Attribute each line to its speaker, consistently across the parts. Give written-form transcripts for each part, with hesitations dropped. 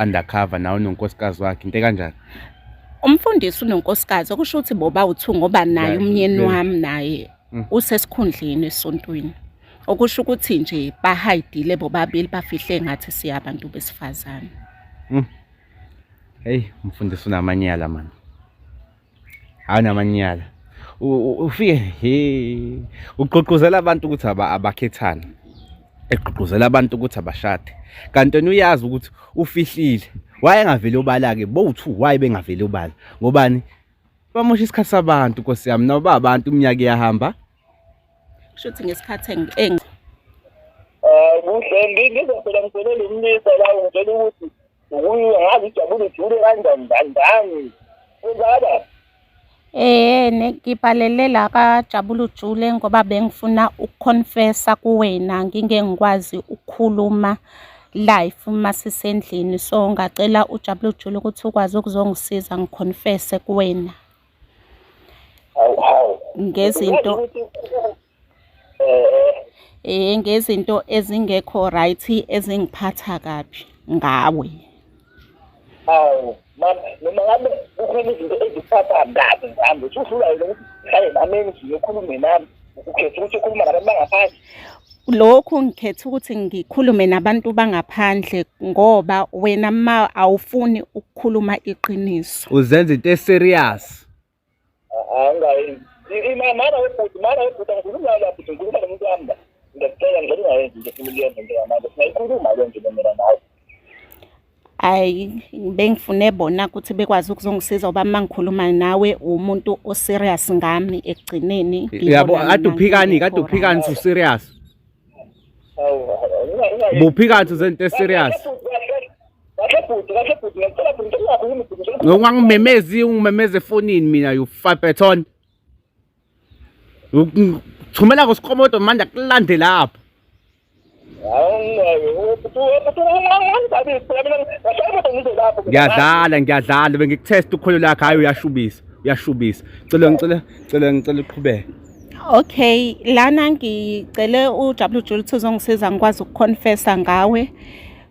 Speaker 1: undercover nawe nonkosikazi wakhe into ekanjani?
Speaker 2: Umfundisi unonkosikazi okusho ukuthi boba u-two ngoba naye umnyeni wami naye usesikhundleni esontweni. Okusho ukuthi nje bahayidile bobabili bafihle ngathi siyabantu besifazane.
Speaker 1: Hey, umfundisi unamanyala man. Hayi namanyala. Ufike he ugqugquzela abantu ukuthi abakhethane. Egqugquzela abantu ukuthi abashade. Kanti wena uyazi ukuthi ufihlile. Wayengaveli obala-ke bowu-two why bengaveli obala? Ngobani? Bamosha isikhathi sabantu Nkosi yami nabo ba abantu iminyaka iyahamba.
Speaker 2: Kusho ukuthi ngesikhathi
Speaker 3: Kuhle ngizophela ngitshele umlisa la ungitshela ukuthi ukuye ngazi ujabule ujule kanjani njani. Kwenzakala?
Speaker 2: Ne ngibhalele la kaJabula Ujule ngoba bengifuna ukuconfessa kuwena ngingeke ngikwazi ukukhuluma live uma sisendlini so ngacela uJabula Ujule ukuthi ukwazi ukuzongisiza ngiconfesse kuwena.
Speaker 3: Hawu hawu.
Speaker 2: Ngezinto ngezinto ezingekho right ezingiphatha kabi ngawe.
Speaker 3: Hawu, mama, noma ngabe kukhona izinto ezikuphatha kabi ngami, usuhlula yena ukuthi hlale nami endlini ukhulume nami, ukhetha ukuthi ukhuluma nabantu bangaphandle.
Speaker 2: Lokhu ngikhetha ukuthi ngikhulume nabantu bangaphandle ngoba wena ma awufuni ukukhuluma iqiniso.
Speaker 1: Uzenza into eserious.
Speaker 3: Angayenzi. Mara webhuti, mara webhuti, angikhulumi nawe lapho, ngikhuluma nomuntu wami la. Ngiyacela ngicela ungayenzi into efuna ukuyenza njengamanje. Singayikhuluma le nto mina nawe.
Speaker 2: Ayi bengifune bona ukuthi bekwazi ukuzongisiza ngoba uma ngikhuluma nawe umuntu oserious ngami ekugcineni.
Speaker 1: Yabo kade uphikani kade uphikani su serious. Buphikani uzenza into eserious.
Speaker 3: Kahle bhuti, kahle bhuti, ngiyacela bhuti, ngicela ungakhulumi bhuti.
Speaker 1: Ungangimemezi ungimemeze efonini mina you fabeton. Thumela ngosikomodo manje akulande lapho. Ngiyadlala ngiyadlala bengikuthesta ukholo lakhe hayi uyashubisa uyashubisa. Cela ngicela cela ngicela uqhubeke.
Speaker 2: Okay, lana ngicele uJabula Ujule ukuthi uzongisiza ngikwazi ukuconfessa ngawe.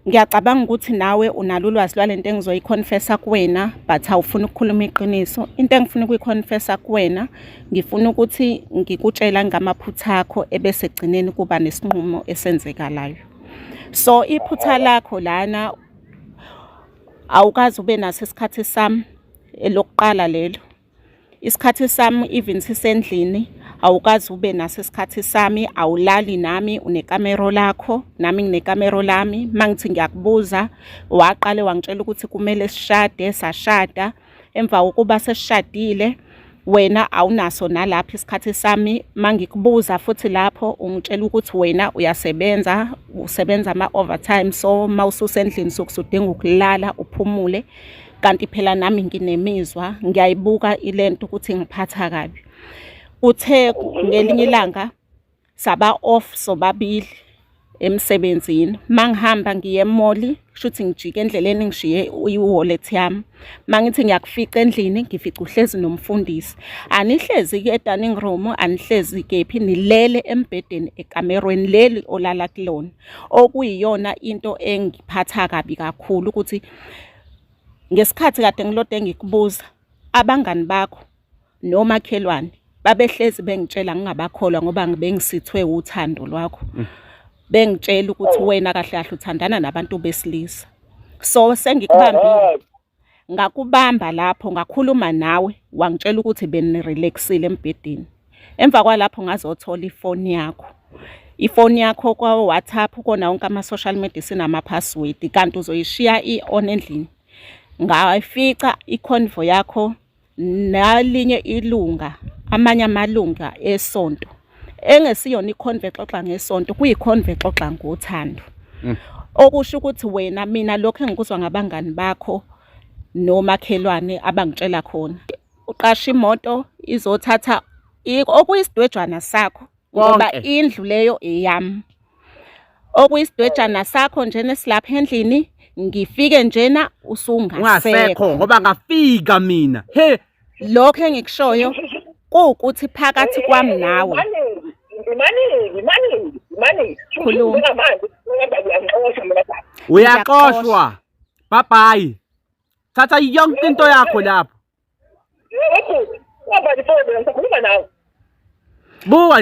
Speaker 2: Ngiyacabanga ukuthi nawe unalo ulwazi lwalento engizoyiconfessa kuwena but awufuni ukukhuluma iqiniso. Into engifuna ukuyiconfessa kuwena ngifuna ukuthi ngikutshela ngamaphutha akho ebese egcineni kuba nesinqumo esenzekalayo. So iphutha lakho lana awukazi ube naso isikhathi sami elokuqala lelo. Isikhathi sami even sisendlini awukazi ube naso isikhathi sami, awulali nami unekamero lakho nami nginekamero lami. Mangithi ngiyakubuza waqale wangitshela ukuthi kumele sishade, sashada. Emva kokuba sesishadile wena awunaso nalapho isikhathi sami. Mangikubuza futhi lapho ungitshela ukuthi wena uyasebenza, usebenza ama-overtime so mawususendlini suke usudinga ukulala uphumule. Kanti phela nami nginemizwa ngiyayibuka ilento ukuthi ngiphatha kabi. Uthe ngelinye ilanga saba off sobabili emsebenzini. Mangihamba ngiye emoli kushuthi ngijike endleleni ngishiye i-wallet yami. Mangithi ngiyakufica endlini ngifica uhlezi nomfundisi. Anihlezi-ke e-dining room, anihlezi kephi, nilele embhedeni ekamerweni leli olala kulona. Okuyiyona into engiphatha kabi kakhulu ukuthi ngesikhathi kade ngilode ngikubuza abangani bakho nomakhelwane babehlezi bengitshela ngingabakholwa ngoba bengisithwe uthando lwakho. Bengitshela ukuthi wena kahle kahle uthandana nabantu besilisa. So sengikubambile ngakubamba lapho ngakhuluma nawe wangitshela ukuthi benirelaxile embhedeni. Emva kwalapho ngazothola ifoni yakho. Ifoni yakho kwa-WhatsApp kona wonke ama-social media sinama-password kanti uzoyishiya i-on endlini. Ngayifica ikhonvo yakho nalinye ilunga, amanye amalunga esonto engesiyona ikhonvo exoxa ngesonto, kuyikhonvo exoxa ngothando. Okusho ukuthi wena mina lokho engikuzwa ngabangani bakho nomakhelwane abangitshela khona. Uqashe imoto izothatha okuyisidwejwana sakho ngoba indlu leyo eyami. Okuyisidwejana sakho njena esilapha endlini ngifike njena usungasekho
Speaker 1: ngoba ngafika mina. He
Speaker 2: lokho engikushoyo kuwukuthi phakathi kwami nawe.
Speaker 3: Khuluma.
Speaker 1: Uyaxoshwa. Bye bye. Thatha yonke into yakho lapho.
Speaker 3: Yebo, bhuti. Ungavali ifoni, ngisakhuluma nawe.
Speaker 1: Buka.